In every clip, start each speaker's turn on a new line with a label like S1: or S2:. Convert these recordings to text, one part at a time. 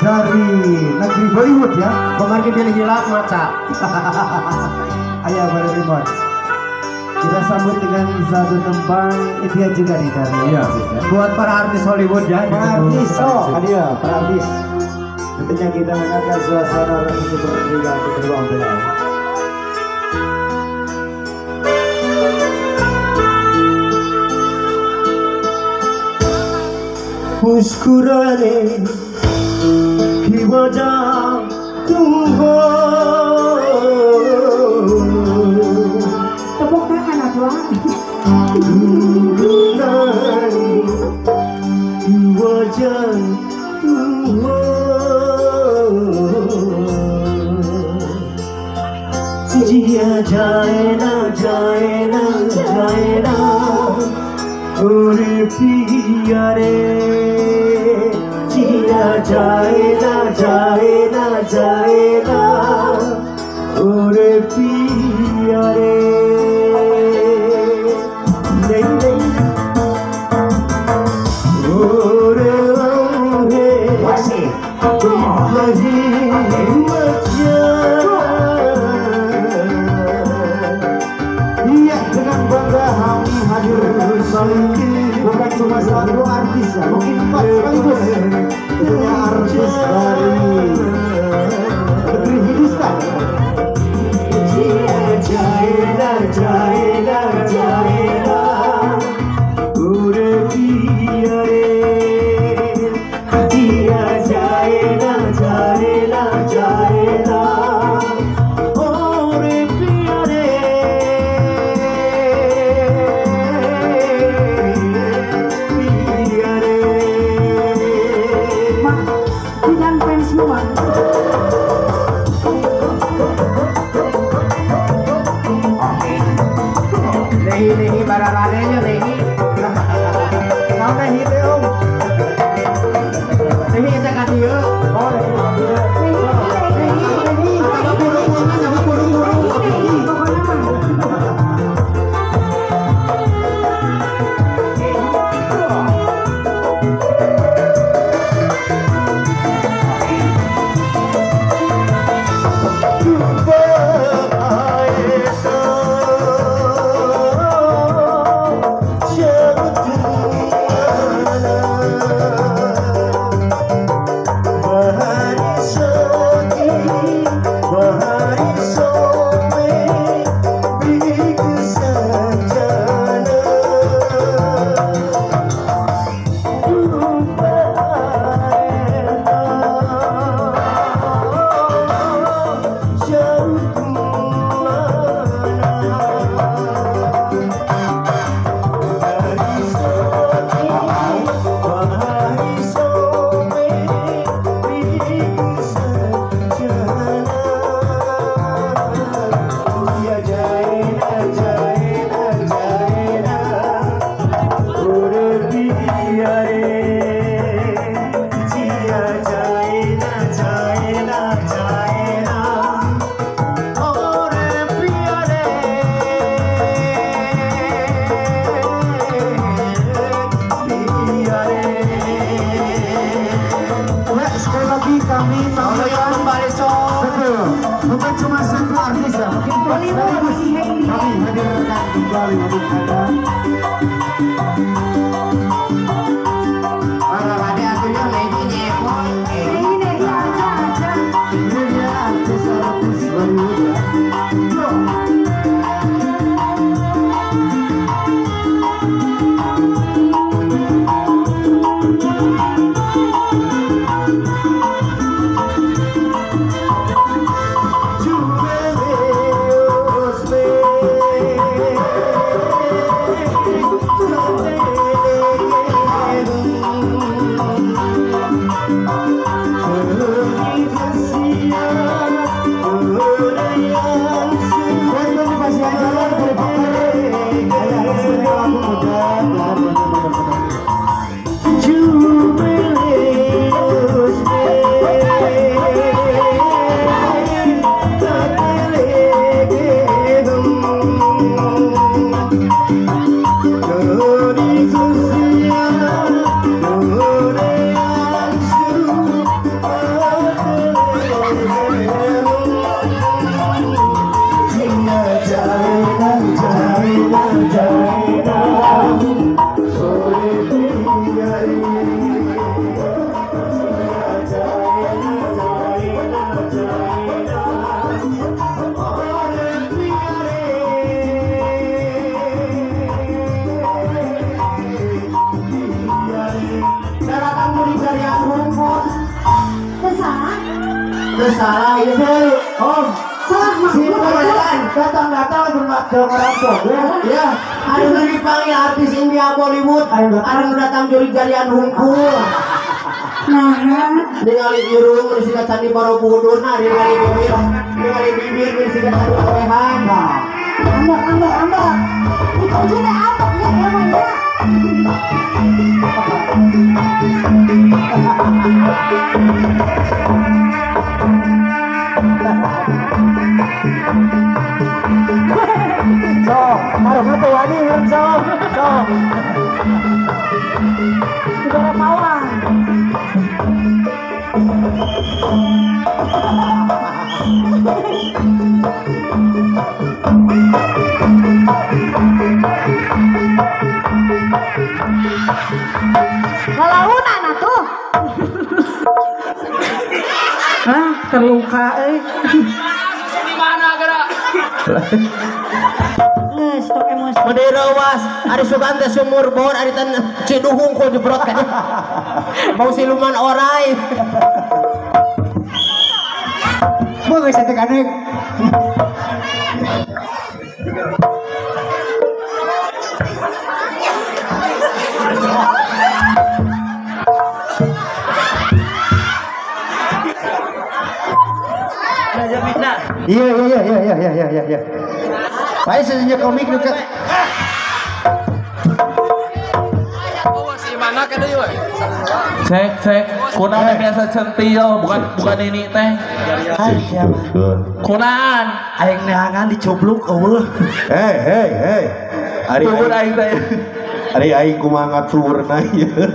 S1: dari negeri Bollywood ya.
S2: Kemarin pilih hilap maca.
S1: Ayah baru remote. Kita sambut dengan satu tembang India juga nih dari.
S2: Iya. Buat para artis Hollywood ya.
S1: Para artis, oh dia para artis. Tentunya kita mendengarkan suasana resmi bertiga kedua mempelai.
S2: मुस्कुराने की वजह तुम हो।
S3: Tepuk tangan atuh.
S2: मुस्कुराने की वजह तुम हो। जिया जाए ना जाए ना जाए ना ओरे पिया रे। जिया जाए ना जाए ना जाए ना ओरे पिया रे। नहीं नहीं ओरे लम्हे वही मजा।
S1: Iya, dengan bangga kami hadir kembali. Bukan cuma satu artis ya, mungkin empat sekaligus. Tentunya artis dari negeri Hindustan.
S2: जिया जाए ना जाए ना जाए ना ओरे पिया रे। जिया जाए ना जाए ना जाए ना ओरे पिया रे। पिया रे।
S3: Mak, tidak fans semua.
S2: Lehi lehi barararenya lehi.
S1: Kau lehi teh om.
S2: Lehi teh ka dieu.
S1: Oh lehi ka dieu.
S3: Lehi, lehi, lehi, pokoknya mah.
S1: Kami tampilkan kembali, betul, bukan cuma satu artis ya, mungkin empat sekaligus. Kami hadirkan kembali untuk Anda. Ini dia artis-artis Bollywood ya.
S2: Juve
S1: Terus salah ieu teh. Om,
S3: salah mah.
S1: Si datang-datang bermakdol orang Bogor.
S4: Ya, anu nu dipanggil artis India Bollywood, anu datang juri jarian hungkul.
S3: Nah,
S4: ningali irung nu siga candi Borobudur, nah ningali bibir nu siga candi Awehan.
S3: Ambek ambek ambek. Itu teh ambek ya emang ya.
S1: Sok, marah teh wani sok, sok.
S3: Dibere pawang. Lalaunan atuh.
S5: Ah, terluka euy.
S6: Di mana geura?
S3: Geus stop emosi.
S4: Made rawas, ari sugan teh sumur bor, ari teh ciduhung ku jebrot ka. Bau siluman orai.
S1: Mun geus teh kanek. Iya. Baik sejenis komik juga.
S6: Cek kunaon biasa centil bukan ini teh. Kunaon
S2: aing neangan dicoblok eueuh.
S7: Hei. Ari aing teh. Ari aing kumaha ngaturna ieu.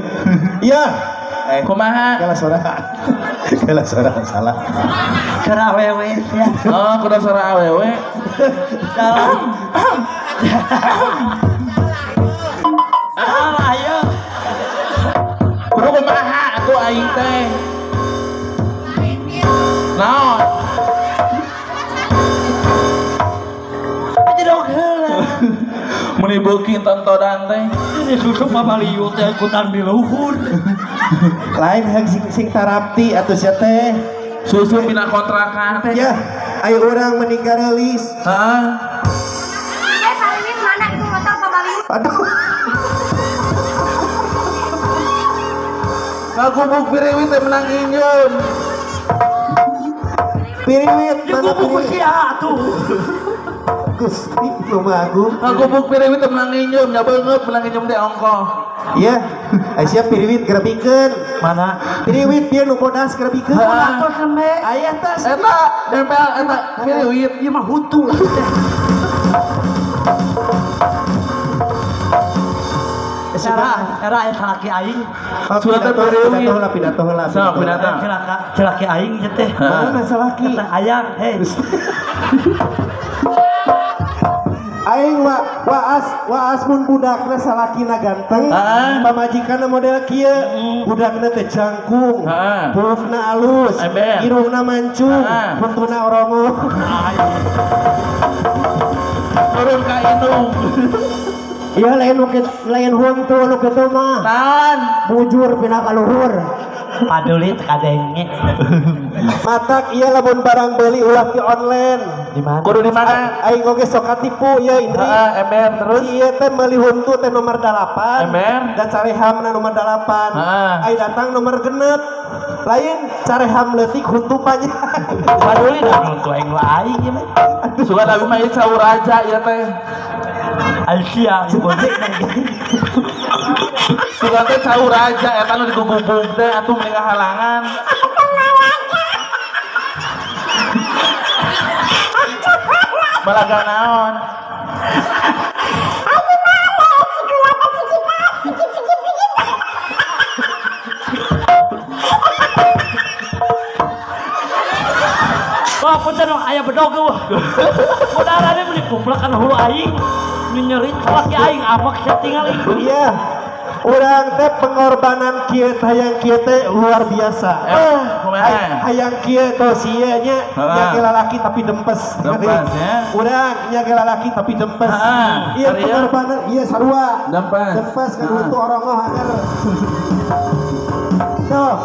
S7: Iya.
S6: Kumaha?
S7: Kalah suara. Kalah suara salah.
S2: Keur awewe ya.
S6: Oh, kudu suara awewe.
S2: Salah. Salah ayo.
S6: Kudu kumaha atuh aing teh. Naon?
S2: Aja dong heula.
S6: Meuni beuki tontonan teh.
S2: Ini susu mabalieu teh ikutan di luhur.
S7: Lain hak sing tarapti atuh sia teh.
S6: Susu pina kontrakan teh.
S7: Ya, ayo urang meninggal rilis.
S6: Heeh.
S3: Eh, Pariwit mana itu motor pabaliut?
S7: Aduh.
S6: Ngagubuk piriwit teh menang injeum.
S7: Piriwit mana
S2: piriwit sia atuh.
S7: Gusti lumagung.
S6: Ngagubuk piriwit teh menang injeum, nya beungeut menang injeum teh ongkoh.
S7: Iya, Aisyah piriwit gerebikeun.
S2: Mana?
S7: Piriwit dia nu bodas gerebikeun.
S2: Atuh nembe.
S7: Aya tas.
S6: Eta nempel eta piriwit
S2: ieu mah huntu. Era eta laki aing.
S6: Surat teh piriwit.
S7: Pidato heula.
S6: Sok pidato.
S2: Celaki aing ieu teh.
S7: Mana salaki?
S2: Eta ayang, hei.
S7: Aing waas mun budakna salakina ganteng, pamajikanna model kieu, budakna teh jangkung, buukna alus, irungna mancung, huntuna orongo.
S6: Turun ka indung.
S4: Ieu lain lain huntu nu kitu mah.
S6: Tan,
S4: bujur pindah ka luhur.
S2: Paduli teu kadenge.
S7: Matak ieu lamun barang beuli ulah ti online.
S2: Di mana?
S6: Kudu di mana?
S7: Aing oge sok katipu ieu Indri.
S6: Heeh, ember terus.
S7: Ieu teh meuli huntu teh nomor 8.
S6: Ember.
S7: Da carehamna nomor 8. Aing datang nomor 6. Lain careham leutik huntu panjang.
S2: Paduli da huntu aing nu aing ieu mah.
S6: Sugan abi mah ieu cau raja ieu teh.
S2: Aisyah gojek.
S6: Sugan teh cau raja eta nu digugubug teh atuh meni halangan. Balaga naon?
S2: Wah, punten aya bedog eueuh. Udarane meuni kumpulkan hulu aing. Nyeri laki aing amak sia tingali.
S7: Iya. Urang teh pengorbanan kieu hayang kieu teh luar biasa. Hayang kieu tos ieu nya nya lalaki tapi dempes.
S6: Dempes ya.
S7: Urang nya lalaki tapi dempes. Iya pengorbanan ieu sarua.
S6: Dempes.
S7: Dempes kan huntu orongoh anger. Tuh.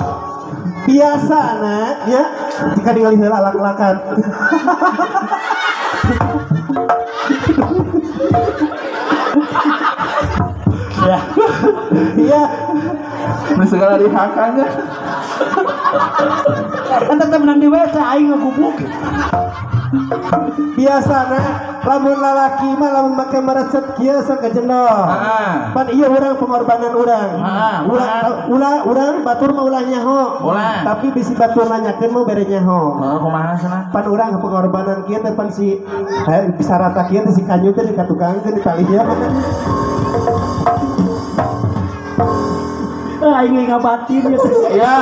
S7: Biasa anak ya jika ningali heula lak-lakan.
S2: Ya.
S7: Iya.
S6: Ini segala dihakannya.
S2: Kan tetep menang di WC aing ngegubuk.
S7: Biasana lamun lalaki mah lamun make merecet kieu sok kejendol. Pan ieu urang pengorbanan urang. Urang ulah urang batur mah ulah nyaho. Tapi bisi batur nanyakeun mah bere nyaho.
S6: Heeh, kumaha cenah?
S7: Pan urang pengorbanan kieu teh pan si bisa rata kieu teh si kanyu teh dikatukangkeun di talinya.
S2: Aing ngabatin ya.
S6: Iya.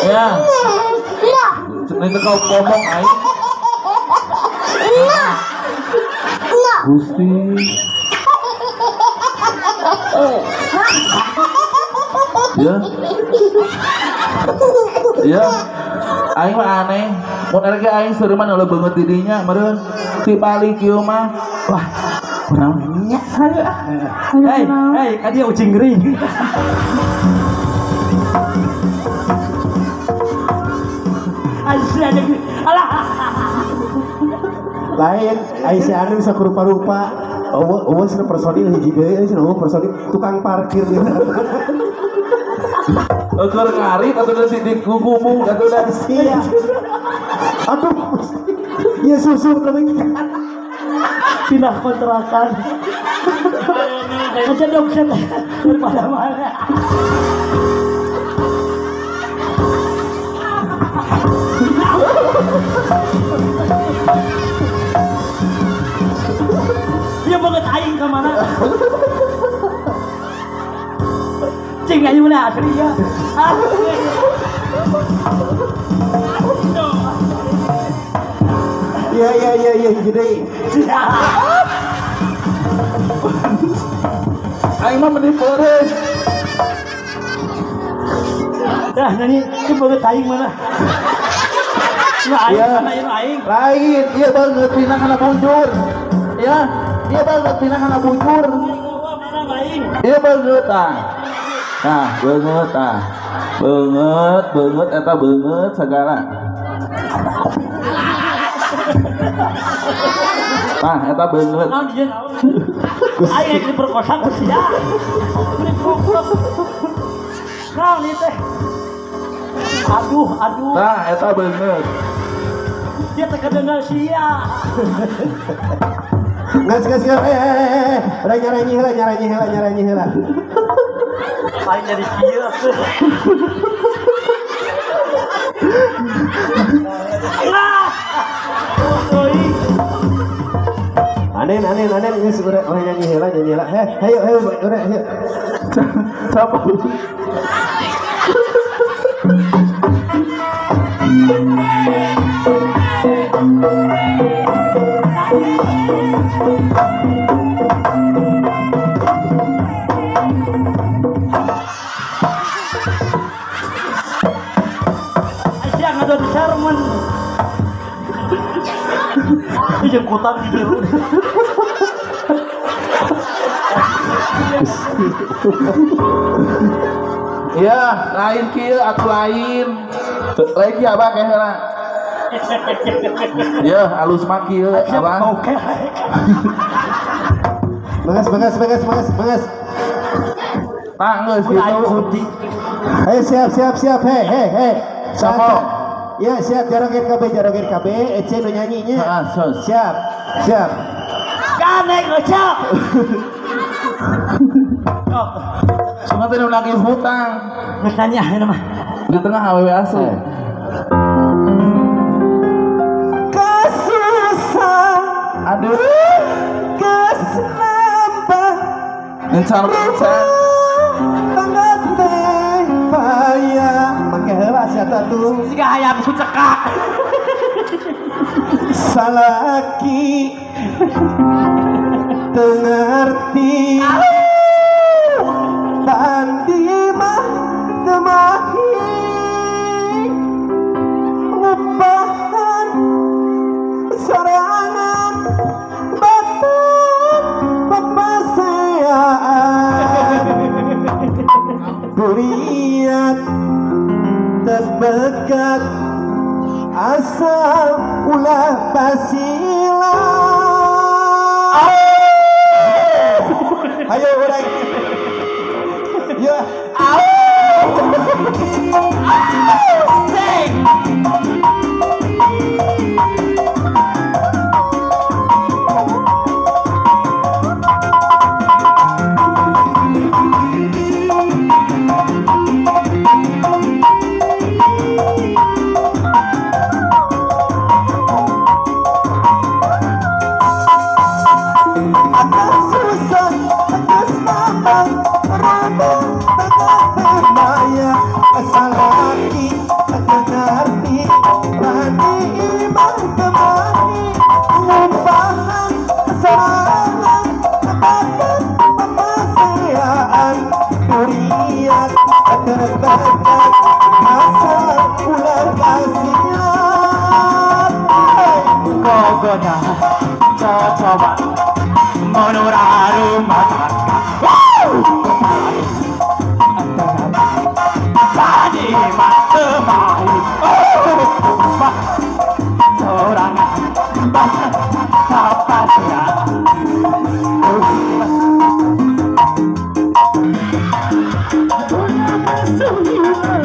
S6: Ya. Ini tuh kau ngomong aing. Gusti. Ya. Ya. Aing mah aneh. Mun erek aing seureman eueuh beungeut di dinya meureun ti balik kieu mah. Wah, kurang nya.
S2: Hei, hei, ka dia ucing gering.
S7: Lain, ai si Anu bisa rupa-rupa. Eueuh cenah personil hiji deui, cenah eueuh personil tukang parkir dia.
S6: Eueuh ngarit atuh da si gugumung atuh da
S7: sia. Aduh. Ieu susu leuwih
S2: pindah kontrakan. Aja dong set daripada mana. Dia banget aing ke mana? Cing aing mana asli ya?
S7: Iya iya iya iya jadi.
S6: Aing mah meni peres.
S2: Dah nyanyi, itu banget aing mana? Nah, aing mana ieu aing?
S6: Lain, ieu banget pinang kana bujur. Ya, ieu banget pinang kana bujur. Ieu banget tah. Nah, banget tah. Banget, banget eta banget segala. Tah, eta banget.
S2: Naon ieu naon? Aing diperkosa ku sia. Naon ieu teh? Aduh, aduh.
S6: Nah, eta bener.
S2: Dia teh kadengar sia.
S7: Ngas ngas ngas. Eh. Urang nyaranyi heula, nyaranyi heula, nyaranyi heula.
S2: Aing jadi kieu atuh. Lah.
S7: Anen, anen, anen geus urang nyanyi heula, nyanyi heula. Heh, hayo hayo urang hayo.
S6: Siapa?
S2: Aisyah ngadon sermon. Ini jengkutan gitu.
S6: Iya, lain kieu atuh lain. Lain kieu abah kayak heula. Ya, alus mah kieu abah.
S2: Oke.
S7: Mangas, mangas, mangas, mangas, mangas.
S6: Tah geus kitu.
S7: Hei, siap, siap, siap. Hei, hei, hei.
S6: Siapa?
S7: Ya, siap jaroget KB, jaroget KB. Ece nu nyanyinya.
S6: Heeh,
S7: siap. Siap.
S2: Kanek ngocok.
S6: Sungai teh nu nagih hutang.
S2: Geus nanya ieu mah.
S6: Di tengah awewe asli.
S7: Kesusah.
S6: Aduh.
S7: Kesenambah.
S6: Encan encan.
S7: Tangga teh payah. Make heula sia tuh.
S2: Siga hayam ku cekak.
S7: Salaki teu ngarti. Tandi mah teu mahi ngupahan sorangan batur papaseaan kuriat Terpekat asal ulah pasila. Ayo orang. Ya.
S2: Sing. Coba menurut rumah tangga. Tadi mati sorangan apa sih?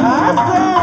S7: Asik.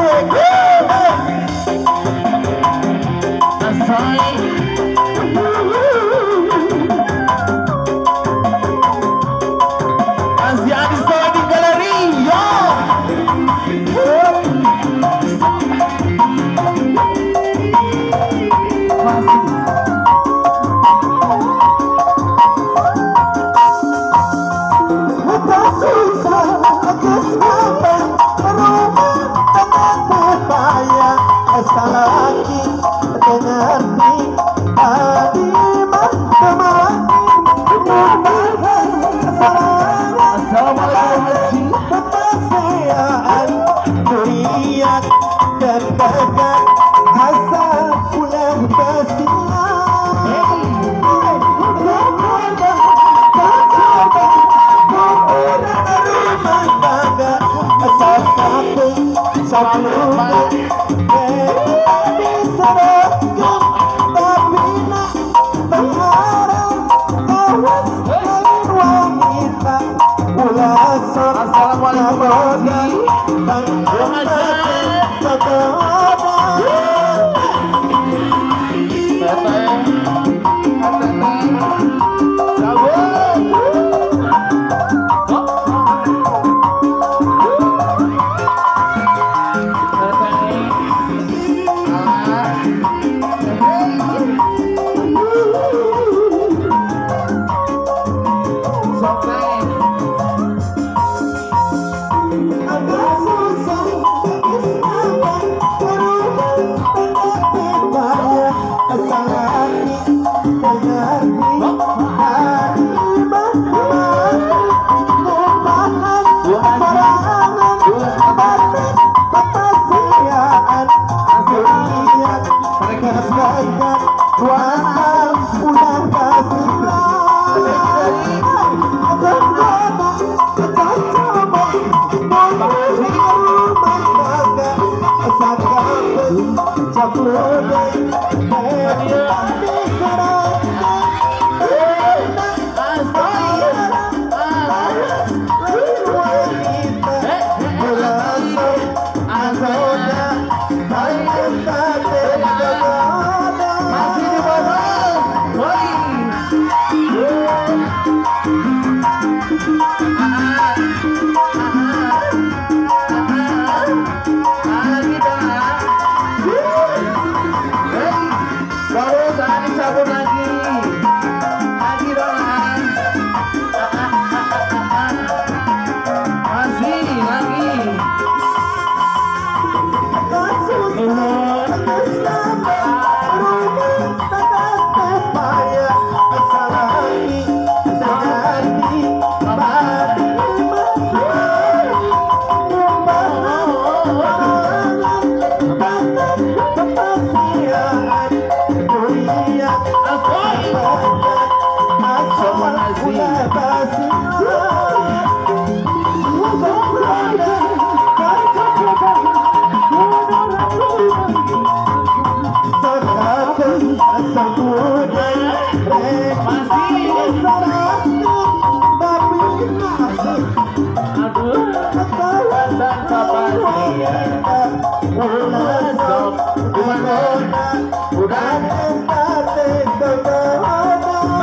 S7: Udah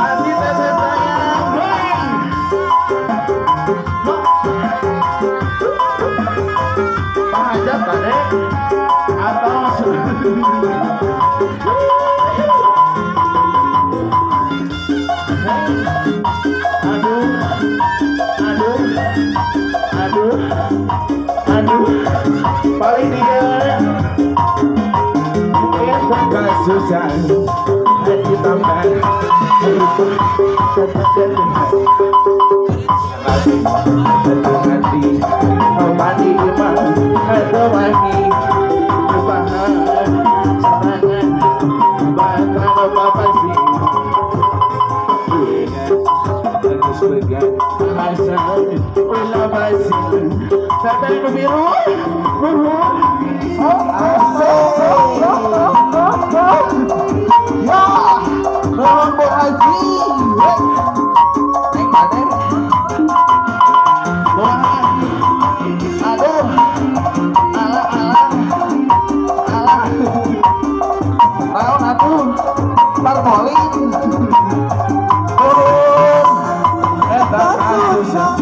S6: masih teteh sayang. Pak Hajat tadi atau aduh aduh aduh aduh paling dia susah hati tambah hati mandi wangi serangan bahkan apa sih biru ya kelompok haji neng mana aduh ala ala ala naon atuh parpolin turun eta susah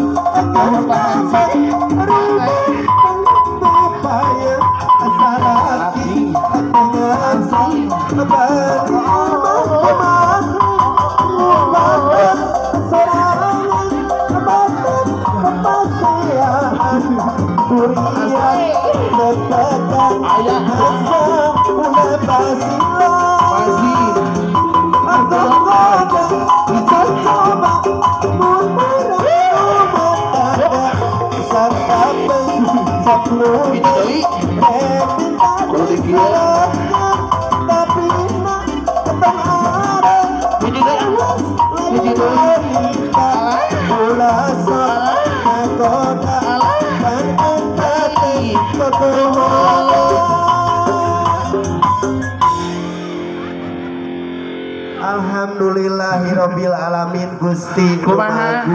S7: Alhamdulillahirabbil alamin Gusti.
S6: Kumaha?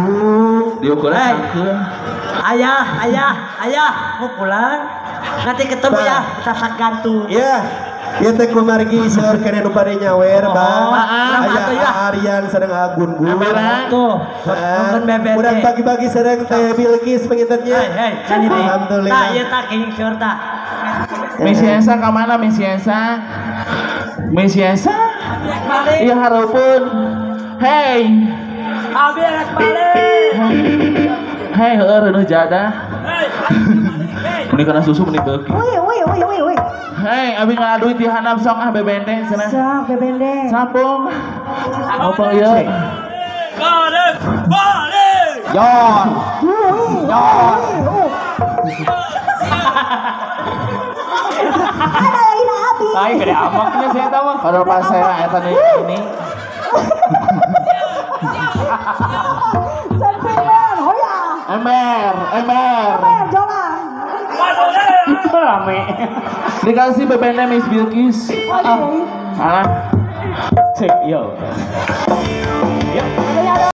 S6: Diukur.
S2: Ayah, ayah, ayah, mau pulang. Nanti ketemu ya, kita tak gantung.
S7: Iya. Ieu teh kumargi seueur keneh nu bade nyawer, Bang. Aya Aryan sareng Agun Gun.
S2: Tuh, nonton BBT.
S7: Urang bagi-bagi sareng Teh Bilqis pengintennya.
S2: Hei,
S7: alhamdulillah.
S2: Tah, ieu tah kenging seueur tah.
S6: Misi Esa ka mana Misi Esa? Misi Esa? Iya hareupeun. Hey.
S2: Abi rek balik.
S6: Hei, heueuh reuneuh jadah. Meni kana susu meni beuki.
S3: Wih, wih, wih, wih, wih.
S6: Hei, abi ngala duit di handap sok ah bebende cenah.
S3: Sok bebende.
S6: Sampung. Apa ieu?
S2: Balik, balik.
S4: Yon. Yon.
S3: Ada lagi na abi.
S6: Ai gede amaknya saya tahu mah. Kalau pas saya eta nih ini.
S3: Sentimen, hoya.
S6: Ember, ember.
S3: Ember, jolang.
S6: Rame. Dikasih bebende Miss Bilqis.
S3: Oke.
S6: Ah. Cek yo.
S3: Ya.